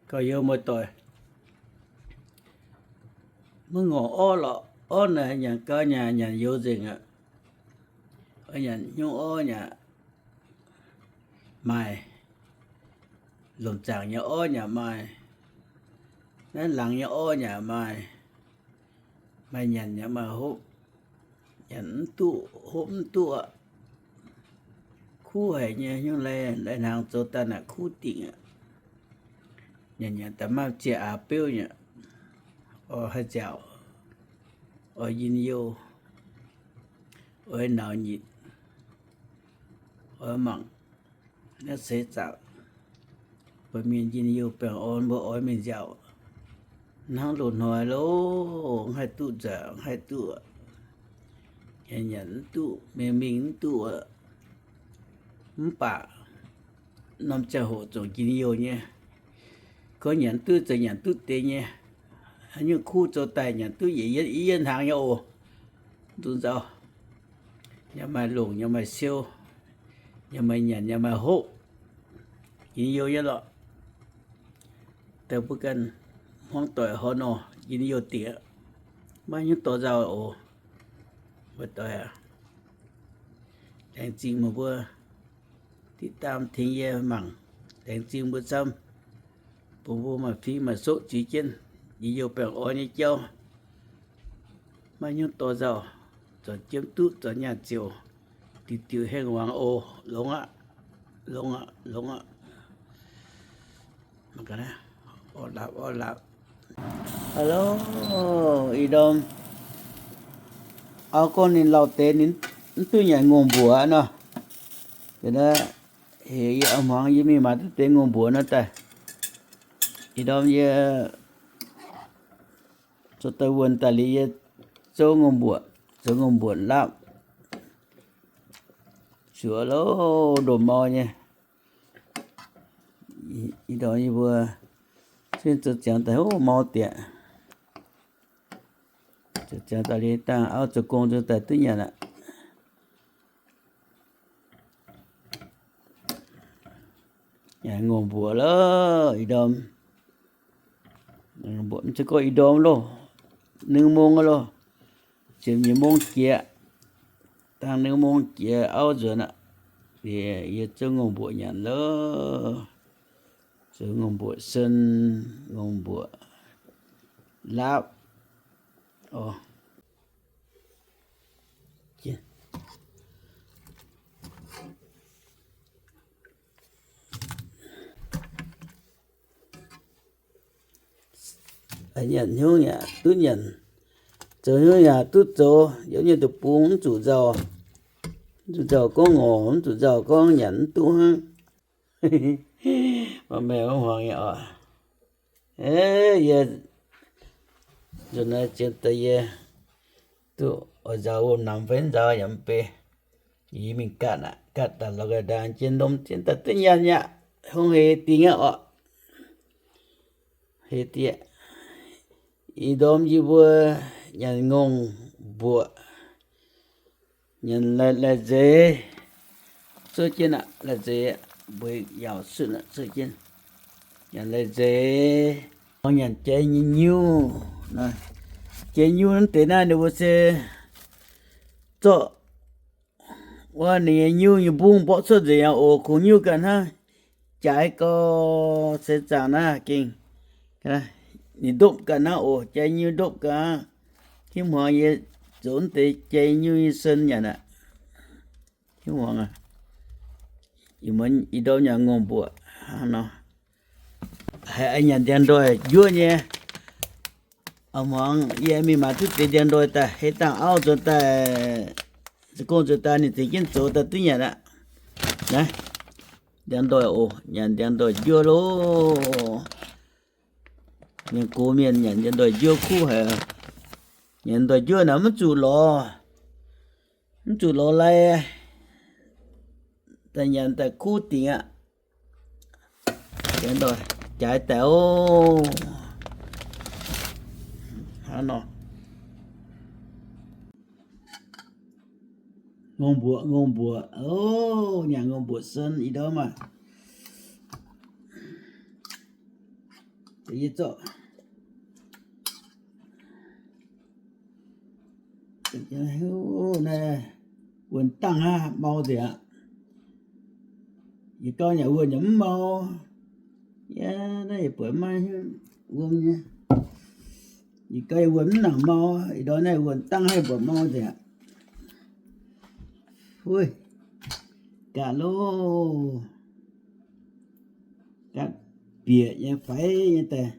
Gauh youz muoz-doic, maiv ngorc orv lorqc. Orv naaic nyanc gau nyanc, nyanc youz nzengc aqv. Nyanc hnyouv orv yaac maaih, lomc zaangc nyei orv yaac maaih, naaiv laangz nyei orv yaac maaih. Maaih nyanc yaac maaih hopv. Nyanc mv duqv, hopv mv duqv aqv. Kuv haic nyei, hnyouv lai, lai-hnaangx zoux daaih naaic kuv dingc aqv. Nyanc nyanc daaih maaih ziex aax beuv nyei. Oix haih nziaauc, oix njien-youh, oix nauz nyitc, oix mangc naaiv seix zaangc. Mbuo mienh njien-youh baengh orn mbuo oix mingh nziaauc. Hnangv loz-hnoi lo, mv haih duqv nzauc, mv haih duqv, nyanc nyanc mv duqv, mingh mingh mv duqv. Mv baac norm ziangh hoc zungv njien-youh nyei. Gorngv nyanc duqv zoux nyanc duqv deix nyei. Haaix nyungc kuv zoux daaih nyanc duqv yietc yienh hnaangx nyei oc. Zuqc nzauh, yaac maaih longc, yaac maaih siou, yaac maaih nyanc, yaac maaih hopv. Njien-youh nyei lorqc. Daaih mbuo ganh hmuangv doic hor nor, njien-youh dingc aqv. Maiv hnyouv dorh nzauh oc. Mbuo doic aac, laengz zingh meih mbuo ติดตาม tengx yie mangc. Laengz zingh mbuo camv, bun mbuo maaih fim maaih soqv ziux jienv njien-youh baengh orn nyei jauv. Maiv hnyouv dorh nzauh, zornc jienv duqv, zornc nyaah ziouc, diuc diuc hengh muangx oc. Longx aqv, longx aqv, longx aqv. Orv laapc, orv laapc. Hello, ih ndorm auv gorngv ninh lauh deix ninh mv duqv nyanc ngongh mbuoqc nor. Heuc yie hmuangx yie mingh maaiz duqv deix ngongh mbuoqc nor daaih. Ih ndorm yie zoux daaih wuonh daaih liuz yie zouv ngongh mbuoqc, zoux ngongh mbuoqc laapv. Zuoqc lo, ndomh mau nyei. Ih ndorm yie mbuo zungv zoux ziangx daaih, o, mau dieqc. Zoux ziangx daaih liuz dangh auv zoux gong nzunc daaih duqv nyanc aqv. Ngongh mbuoqc loh, ih ndorm. Mv zeiz gorngv ih ndorm loh, nyic mong loh, ziepc nyeic mong jiex, dangh nyic mong jiex auv nzuonx aqv. Yie, yie zouv ngongh mbuoqc nyanc loh. Zoux ngongh mbuoqc sen, ngongh mbuoqc laapv. Orv. Nyanc hnyouv yaac duqv nyanc, zoux hnyouv yaac duqv zoux, yiem nyei deic-bung mv zuqc nzauh. Mv zuqc nzauh gorngv ngorc, mv zuqc nzauh gorngv nyanc mv duqv hnangv. Maaih meih mv hmuangx nyei oc. Yie nzunc naaiv zien deix yie duqv oix nzauh wuom-namx fai mv nzauh yaac mv bei. Yie mingh gatv aqv, gatv daaih lorz ga'ndaangc jien ndom jienv daaih duqv nyanc aqv. Hungh heix dingh aqv oc. Heix dieqc. Ih ndorm yie mbuo nyanc ngongh mbuoqc, nyanc lai-nzeic, cuotv jienv aqv, lai-nzeic, mbuo yaauc suotv aqv, cuotv jienv. Nyanc lai-nzeic, nyanc jai nyei nyuv. Jai nyuv naaiv deix naaiv ninh mbuo se zorqv wuov ninh nyei nyuv nyei mbungv mborqv cuotv nzengc aqv oc. Kungx nyuv ganh hnangv, jaaix gau, seix zaangc naaiv gengh ninh ndopv ganh hnangv oc. Jai nyuv ndopv ganh hnangv. Hnangv hmuangx yie zoux naaiv deix jai nyuv nyei sen nyanc aqv. Hnangv hmuangx aqv. Ih ndorm nyanc ngongh mbuoqc hnangv nor, haiz nyanc ndiangx-ndoih njuov nyei. Hnangv hmuangx yie mingh maaiz duqv deix ndiangx-ndoih daaih, heix dangh auv nzuonx daaih, za'gengh nzuonx daaih ninh tengx jienv zoux daaih duqv nyanc aqv. Naaiv, ndiangx-ndoih oc, nyanc ndiangx-ndoih njuov loh. Mienh gox mienh nyanc ndiangx-ndoih njuov kuv haic. Nyanc ndoih njuov naaic mv zuqc lorz, mv zuqc lorz lai, daaih nyanc daaih kuv dingc aqv. Jaaix daaih oc. Hnangv nor. Ngongh mbuoqc, ngongh mbuoqc oc, nyanc ngongh mbuoqc sen ih ndorm aah. Yie zorqv naaiv wuonh dangh hnangv mau nzengc aqv. Yie gauh yaac wuonh yaac mv mau. Yie naaiv yie buatc maiv wuom nyei. Yie gauh yaac wuonh mv nangc mau. Ih ndorm naaiv wuonh dangh hnangv yie buatc mau nzengc aqv. Hui, gaax loh. Gaax bieqc nyei faix nyei daaih.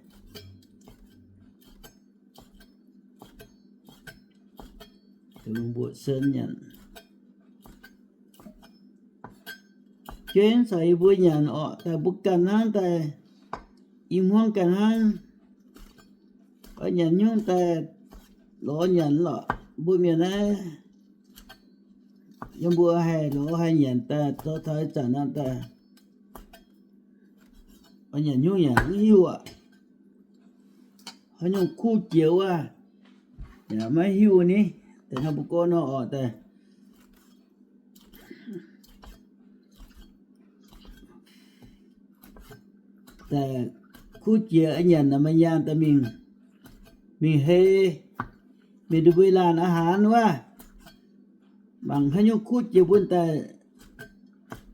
Mbuoqc sen nyanc. Jueiv caux yie mbuo nyanc orqc, daaih mbuo ganh hnangv daaih, i hmuangv ganh hnangv. Oix nyanc nyungc daaih lorz nyanc lorqc. Mbuo mienh naaiv, yiem mbuo haih lorz haih nyanc daaih, zoux taux ih zanc nor daaih, oix nyanc nyungc yaac mv hiuv aqv. Haaix nyungc kuv jiex wuov, yaac maiv hiuv ni. Daaih hnangv mbuo gorngv nor orqc, daaih daaih kuv jiex nyanc naaic maaih nyaanh daaih mingh, mingh hei, mingh ndon mbuo laanh aqv haaix wuov. Mangc haaix nyungc kuv jiex bun daaih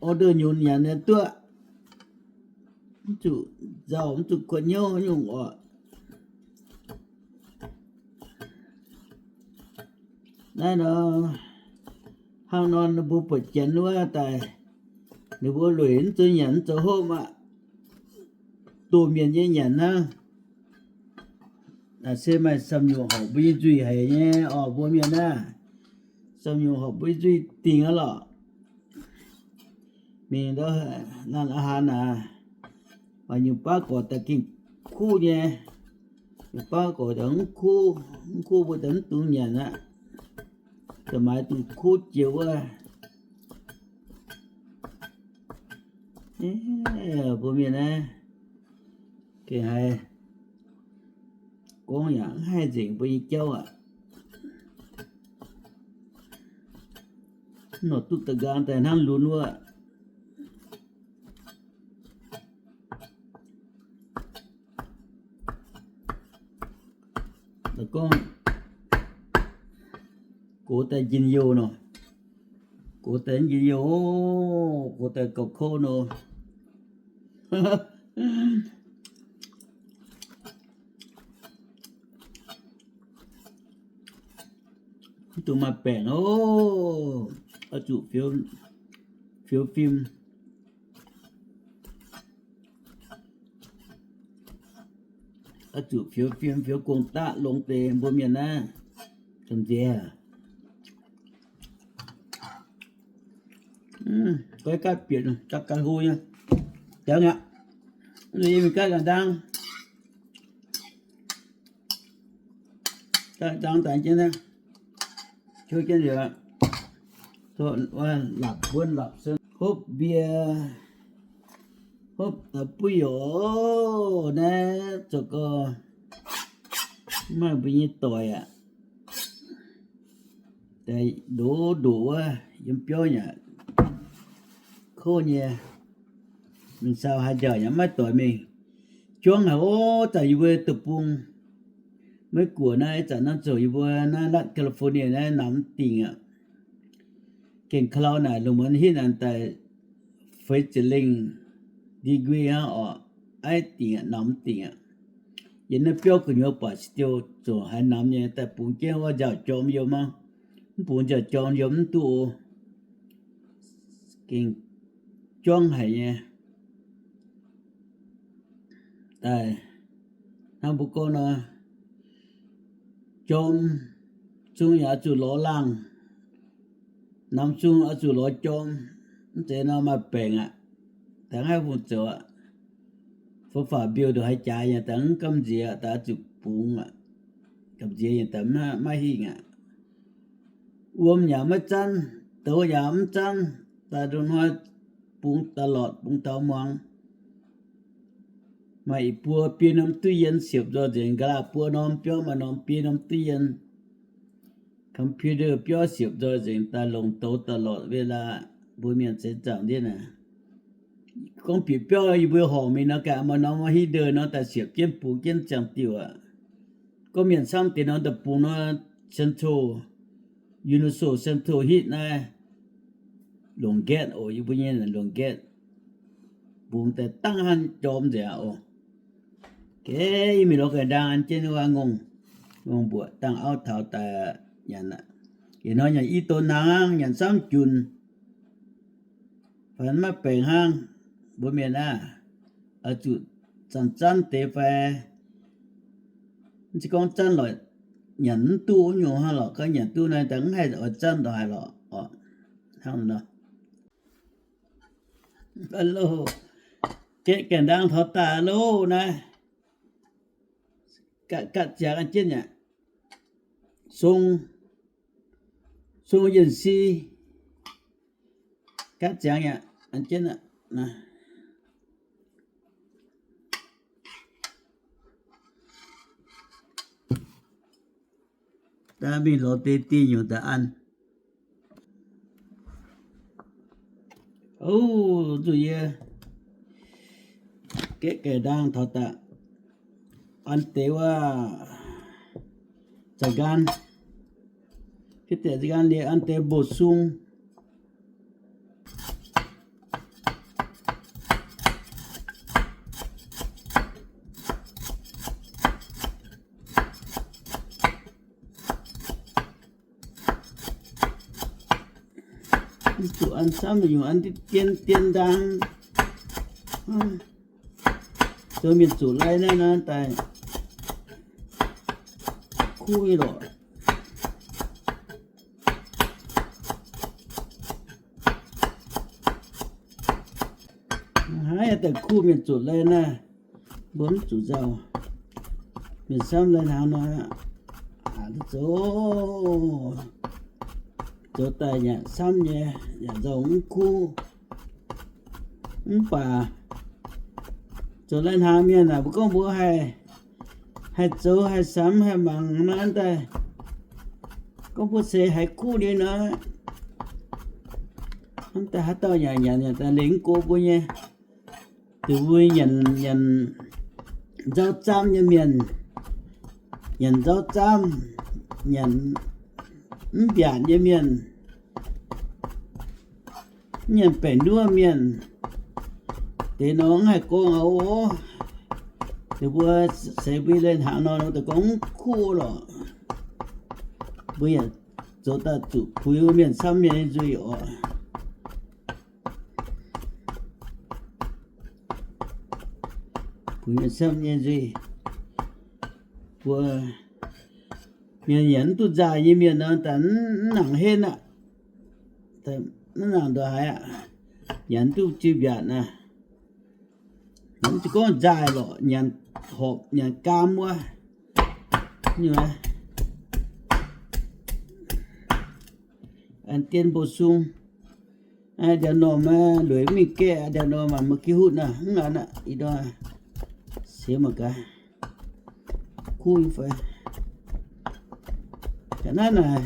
order nyunc nyanc nyei duqv. Mv zuqc nzauh, mv zuqc kuotv hnyouv haaix nyungc orqc. Naaiv nor, hnangv nor ninh mbuo buatc janx wuov daaih, ninh mbuo lueic mv zoux nyanc mv zoux hopv aqv. Doh mienh nyei nyanc hnangv. Naaic se maaih samx nyungc horpc mbuo nyei nzuih haic nyei orqc, mbuo mienh naaiv. Samx nyungc horpc mbuo nyei nzuih dingc aqv lorqc. Mingh ndau naanh aqv haaix naaic, maaih nyungc baav gorx daaih gengh kuv nyei. Nyungc baav gorx daaih mv kuv, mv kuv mbuo daaih mv dungx nyanc aqv. Daaih maaiz dungx kuv jiex wuov. Mbuo mienh naaiv gengh haiz gorngv yaac mv haih nzengc mbuo nyei jauv aqv. Nor duqv da'nqaang daaih hnangv lunx wuov. Gorngv gox daaih njien-youh nor, gox daaih njien-youh, gox daaih gauh kouv nor. Mv dungx maaih baengc oc. Oix zuqc fioux fim. Oix zuqc fioux fim fioux gong-daqv longx deix mbuo mienh naaiv. Gamh nziex. Goiv gaatv bieqc ga'ga'hlo nyei. Jangx aqv. Yie mingh gaatv ga'ndaang. Gaatv ga'ndaang daaih jienv naaiv, qiu jienv liuz, lapc buonv lapc sen, hopv mbie, hopv da'buv yoc. Naaiv zoux gau, maaih mbuo nyei doic aqv. Daaih ndoqc ndoqc wuov yiem biauv yaac kouv nyei. Mingh saau haaix njaaux yaac maiv doix mingh. Juangv haic ov. Zanc yie mbuo deic-bung, Meiv Guoqv naaiv, ih zanc naaiv zoux yie mbuo naaiv latv California naaiv namx dingc aqv. Gengh ka'lau naaic lungh muonz hitv naaic daaih feix ziepc lengh degree hnangv orqc. Aiv dingc aqv, namx dingc aqv. Yiem naaiv biauv gu'nyuoz baac still zoux haaix namx nyei, daaih bungx jienv wuov nziaaux jorm yiem aqv. Mv bungx nziaaux jorm yiem mv duqv oc. Gengh juangv haic nyei. Daaih hnangv mbuo gorngv nor, jorm zung yaac oix zuqc lorz laangh, namx zung oix zuqc lorz jorm. Mv zeiz nor maaih baengc aqv. Daaih mv haih fungc zoux aqv. Fov faaux mbiouh nduqc haaix jaax nyei daaih mv gamh nziex, daaih oix zuqc bungx aqv. Gamh nziex nyei daaih maiv hingh aqv. Wuom yaac maiv zanv, douz yaac mv zanv, daaih ndongc hnoi bungx da'lortc, bungx taux muangx. Maaih ih buo biei norm duqv yien siepv nzoih nzengc, ga'laqv buo norm biauv maaih norm biei norm duqv yien. Computer biauv siepv nzoih nzengc, daaih longc douz da'lortc เวลา mbuo mienh seix zaangc ndiev naaic. gorngv bieqc biauv yie mbuo horngc mingh nor, gaax maaih norm hiv ndeic nor daaih siepv jienv bungx jienv ziangh diuh aqv. Gorngv mienh camv deix nor daaih bungx nor, Central, Universal Central Heat naaiv, longc gas oc, yie mbuo nyei longc gas, bungx daaih dangv hnangv jorm nzengc aqv oc. Geh yie mingh lorz ga'ndaang an jienv wuov ngongh, ngongh mbuoqc dangh auv taux daaih nyanc aqv. Yietc hnoi nyanc i don hnangv, nyanc samv junc, fai maiv baengc hnangv. Mbuo mienh aah, oix zuqc zanc-zanv deix fai, mv zeiz gorngv zanv lorqc, nyanc mv duqv nyungc hnangv lorqc. Gorngv nyanc duqv naaiv daaih mv haih oix zanv ndongc haaix lorqc oc. Hnangv nor, gaeqv gaengh ndaang taux daaih loh naaiv, gatv ziangx an jienv aqv. Sung, sung yienh si, gatv ziangx aqv, an jienv aqv. Daaih mingh lorz deix dieh nyungc daaih an. Ov, zuqc yie gaeqv gaengh ndaang taux daaih, an deix wuov, za'gan, gaeqv deix za'gan liuz an deix bổ sung. Zuqc an camv nyungc, an dien dien ndaang. Zoux mienh zuqc lai naaiv nor daaih kuv nyei lorqc. Haiz daaih kuv mienh zuqc lai naaiv, mbuo mv zuqc nzauh. Mienh camv lai hnaangx nor, aqc duqv zoux, zoux daaih yaac camv nyei, yaac nzauh mv kuv. Mv baac zoux lai hnaangx mienh aah, mbuo gorngv mbuo haih, haih zoux haih samx haih mangc nor daaih, gorngv mbuo se haiz kuv liuz nor, hnamv daaih haaix dauh nyanc nyanc daaih lengx go mbuo nyei. Dongh mbuo nyanc, nyanc nzauh zaamv nyei mienh, nyanc nzauh zaamv, nyanc mv mbiaatc nyei mienh, mv nyanc baeqc nuov mienh, deix nor mv haih gorngv aqv oc. Dongh mbuo seix mbuo lai hnaangx nor, dongh gorngv mv kuv lorqc. Mbuo yaac zoux daaih zuqc puix mienh camv nyei nzuih oc. Puix mienh camv nyei nzuih. Mbuo mienh nyanc mv duqv nzaaih nyei mienh nor, daaih mv nangc henv aqv. Mv nangc ndongc haaix aqv. Nyanc mv duqv jui mbiaatc naaiv. Mv zeiz gorngv nzaaih lorqc, nyanc horpc nyanc gaam wuov. An dien bổ sung. Ndiangx-normh lueic mingh gaeqv, ndiangx-normh maaih mbuo gih hutv naaic, mv nor aqv, ih ndorm siemx mangc gaax, kuv nyei fai. Ga'naaiv naaic,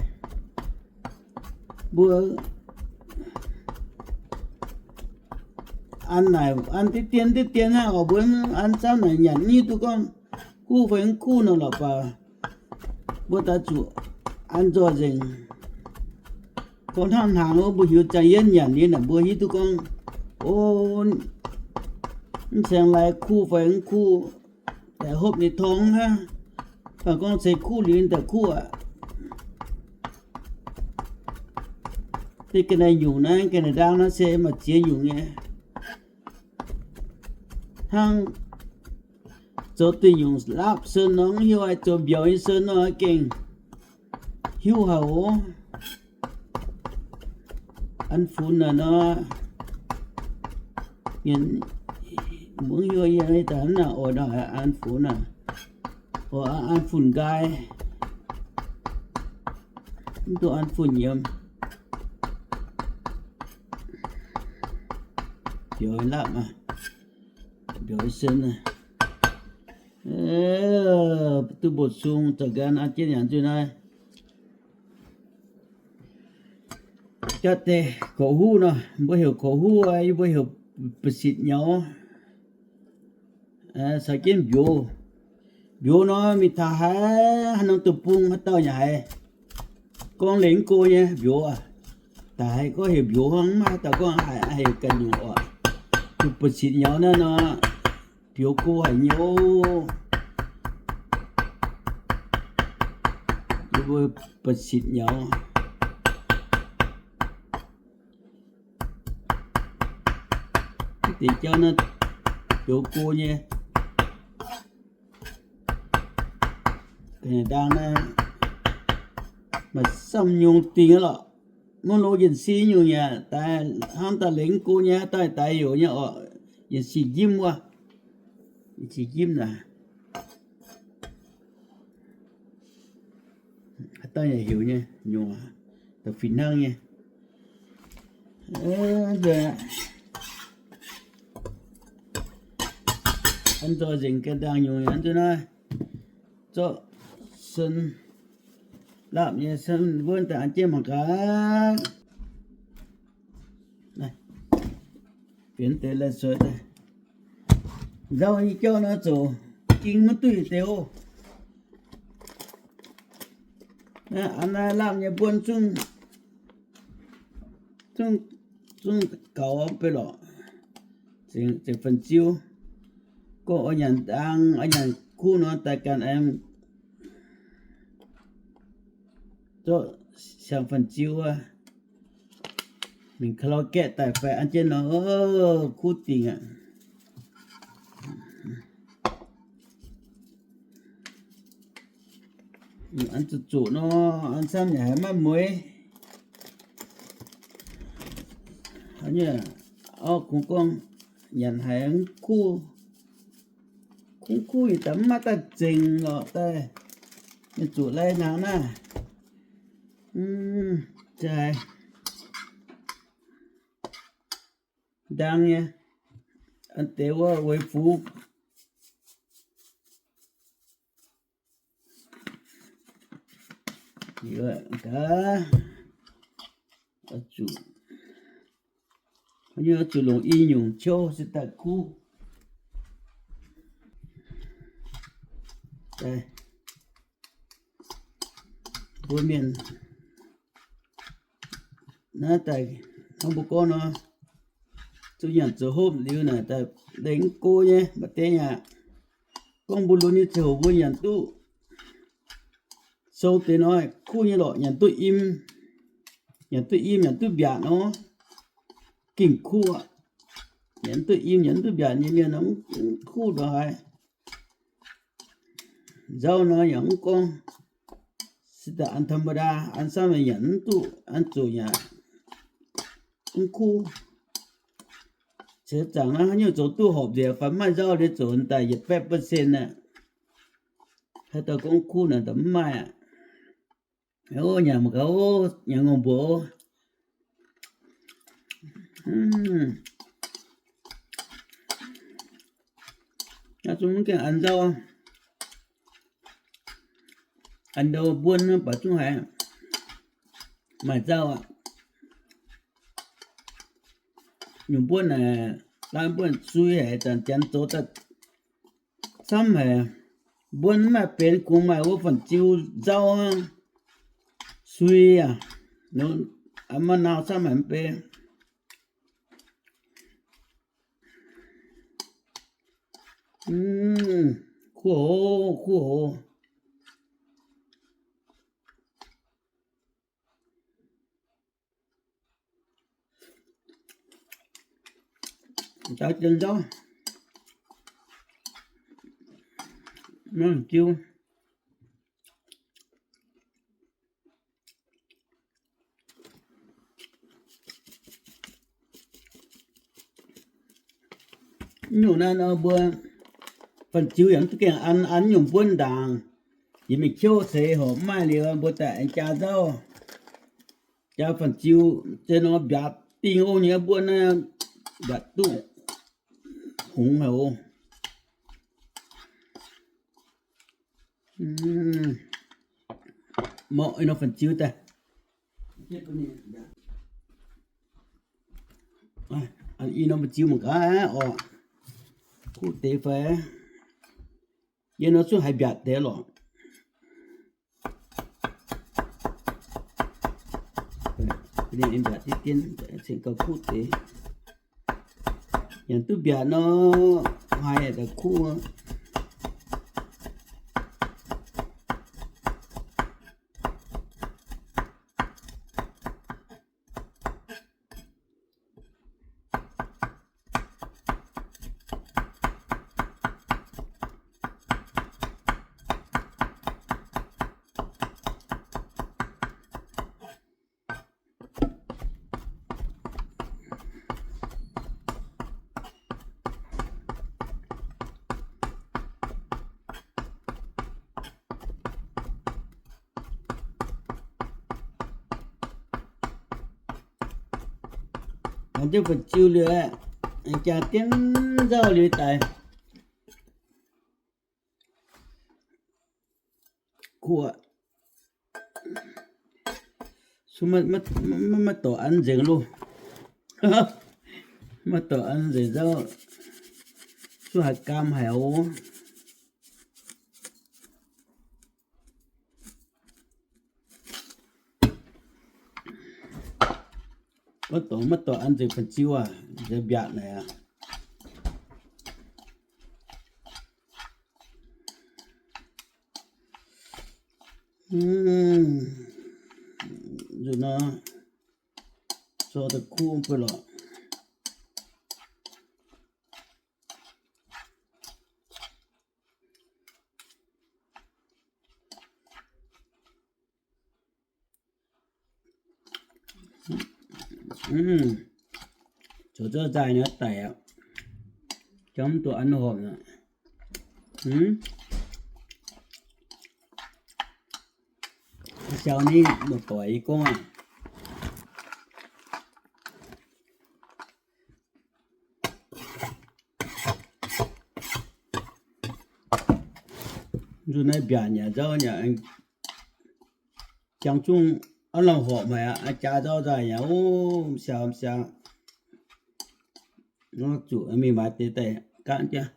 mbuo an naaic an diqv dien diqv dien hnangv oc, mbuo an camv naaic nyanc mv hiuv duqv gorngv kuv fai mv kuv nor lorqc baac, mbuo daaih zuqc an nzoih nzengc. Gorngv hnangv hnaangx wuov mbuo hiuv ziangh yienv nyanc nyei naaic mbuo hiuv duqv gorngv, o, mv saeng lai kuv fai mv kuv, daaih hopv ninh torngv hnangv. Mv baac gorngv se kuv liuz daaih kuv aqv. Deix ga'naaiv nyungc naaiv, ga'naaiv ndaang naaiv se maaih ziex nyungc nyei. Hnangv zoux duih nyungc laapv sen nor mv hiuv, zoux mbiauz nyei sen nor gengh hiuv haic oc. An funx naaic nor, mienh mbuo mv hiuv yie daaih hnangv naaic oix nor an funx naaic, oix an funx nqaai, mv duqv an funx nyiemz. Mbiauz laapv, mbiauz sen, duqv bổ sung za'gan an jienv nyanc nzuih naaiv. Jaav deix koux huv nor, mbuo heuc koux huv, yie mbuo heuc ba'sitc nyaux, caux jienv mbiouz. Mbiouz nor mingh taux haaix, haaix norm deic-bung haaix dauh yaac haiz. Gorngv lengh go nyei mbiouz, daaih haiz gorngv heuc mbiouz hnangv, mv maaih haaix dauh gorngv haiz heuc ganh nyungc oc. Ba'sitc nyaux naaiv nor, mbiouz go haic nyei oc. Yie mbuo ba'sitc nyaux. Deix jauv naaiv mbiouz go nyei. Ga'naaiv ndaang naaiv maaih samv nyungc dingh lorqc. Mv lo yienc si nyungc yaac daaih hnamv daaih lengh go nyei, daaih daaih heuc nyei oc. Yienc si njimv wuov, yienc si njimv naaic. Haaix dauh yaac heuc nyei, nyungc da'fih hnangv nyei. An nzoih nzengc ga'ndaangc nyungc aqv, nzuonx naaiv zorqv sen lapv nyei, wuov daaih an jienv mangc gaax. Fienx deix lai sueix daaih. Nzauh nyei jauv nor zoux ging maiv duqv yietc deix oc. An naaiv lamh nyei buonv zungv, zungv, zungv gaux beiv lorqc. Zengc, zengc fan-ziu. Gorngv oix nyanc ndaang, oix nyanc kuv nor, daaih ganh aengx zorqv siang fan-ziu wuov. Mingh ka'lauv gaeqv daaih fai an jienv nor, kuv dingc aqv. An zuqc zuqc nor, an camv yaac haiz maiv mueiz. Haaix nyungc, orv, kungx gorngv nyanc haiz mv kuv, kungx kuv yietc daaih mv maaih daaih zengc lorqc daaih. Mienh zuqc lai hnaangx naaiv. Jaaix ndaang nyei, an deix wuov weic fuv. Gaax, zuqc, zuqc longc i nyungc qouv se daaih kuv. Mbuo mienh naaiv daaih hnangv mbuo gorngv nor, zuqc nyanc zoux hopv liuz naaic daaih lengh go nyei, maaih deix yaac gorngv mbuo lunx nyei ziangh hoc mbuo nyanc duqv sou deix nor, kuv nyei lorqc, nyanc duqv im, nyanc duqv im, nyanc duqv mbiaatc nor, gengh kuv aqv. Nyanc duqv im, nyanc duqv mbiaatc nyei mienh nor, mv kuv ndongc haaix. Nzauv nor yaac mv gorngv, se daaih an ธรรมดา, an samv nyanc mv duqv, an zoqc yaac mv kuv. Ceix zaangc naaiv haaix nyungc zoux duqv horpc nzengc fai maaih nzauv nyei zoux daaih yietc baeqv percent aqv. Haaix dauh gorngv kuv naaic daaih mv maaih aqv. Ov, nyanc mangc gaax, nyanc ngongh mbuoqc. Naaiv zungv mv gaengh an nzauv, an ndau mbuonv baac zungv haiz maaih nzauv aqv. Nyungc mbuonv naaic, laanh mbuonv sui haic, zanc janx zoux daaih camv haic. Mbuonv mv maaih benx, kungx maaih wuov fan-ziu nzauv sui aqv. Maaih nau camv haic mv bei. Kuv hoz, kuv hoz. Daux jienv nzauv, mv jiu. Mv nyungc naaiv nor mbuo fan-ziu yaac mv duqv gaengh an, an nyungc mbuonv ndaangc. Yie mingh qiouv ceix horpc mv maaih liuz, mbuo daaih aengx jaa nzauv, jaa fan-ziu, se nor mbiaatc dingh ong nyei mbuonv naaiv, mbiaatc duqv hungx haic oc. Morqv ih nor fan-ziu daaih. Ih norm mbu'ziex mangc gaax oc. Kuv deix fai? Yie nor zuqc haiz mbiaatc deix lorqc. Ninh mbiaatc deix dien, cingx gauh kuv deix. Yaac duqv mbiaatc nor, haiz daaih kuv. Aengx jienv fu'jueiv liuz, aengx jaa jienv nzauv liuz daaih kuv. Maiv dorc an nzengc loh. Maiv dorc an nzengc nzauv. Suv haiz gaam haic oc. Maiv dorc, maiv dorc an nzengc fu'jueiv aac, nzengc mbiaatc naaic aac. Nzunc nor, zorqv daaih kuv bun lorqc. Zoux zauv nzaaih nyei daic aqv. Jangv mv duqv an horpc aqv. Siau ni muoz-doic yie gorngv aqv. Nzunc naaiv mbiaatc nyei nzauv nyei, jangx zungv aav lamh horpc haic aqv. Jaax nzauv nzaaih nyei, o, m'siaau m'siaau. Zuqc mingh maaiz deix daaih gaanv jienv.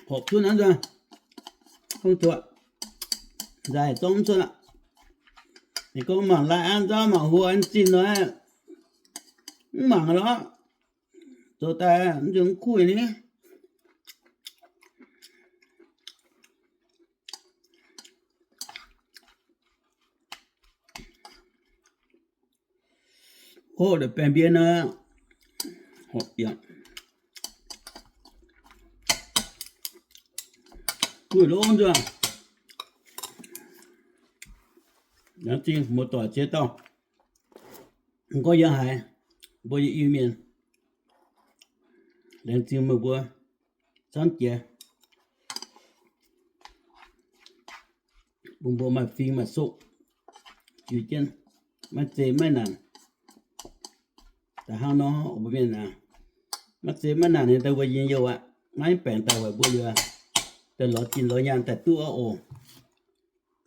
Horpc cuotv aqv nzunc. Gorngv zuqc nzaaih zorqv mv cuotv aqv. Ninh gorngv mangc lai an nzauv, mangc huo an zinh nor, mv mangc lorqc. Zoux daaih mv nzunc mv kuv ni. Hov, baengh mbien nor, horpc bieqc, kuv longx nzunc. Laengz zingh muoz-doic ziex dauh, gorngv yiem haaix, mbuo yiem Iu-Mienh, laengz zingh meih mbuo camv jiex, bun mbuo maaih fing maaih sokv, jiex jienv, maiv zeiz maiv naanc. Da'hnangv nor mbuo mienh aac, maiv zeiz maiv naanc ninh daaih mbuo njien-youh aqv. Maiv baengc daaih weic mbuo yaac daaih lorz zinh lorz nyaanh daaih duqv aqv oc.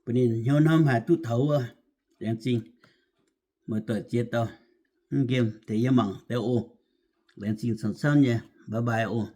Bun ninh hnyouv hnamv haic duqv taux wuov. Laengz zingh muoz-doic ziex dauh, mv nqemh deix yie mangc deix oc. Laengz zingh camv-camv nyei, bye bye oc.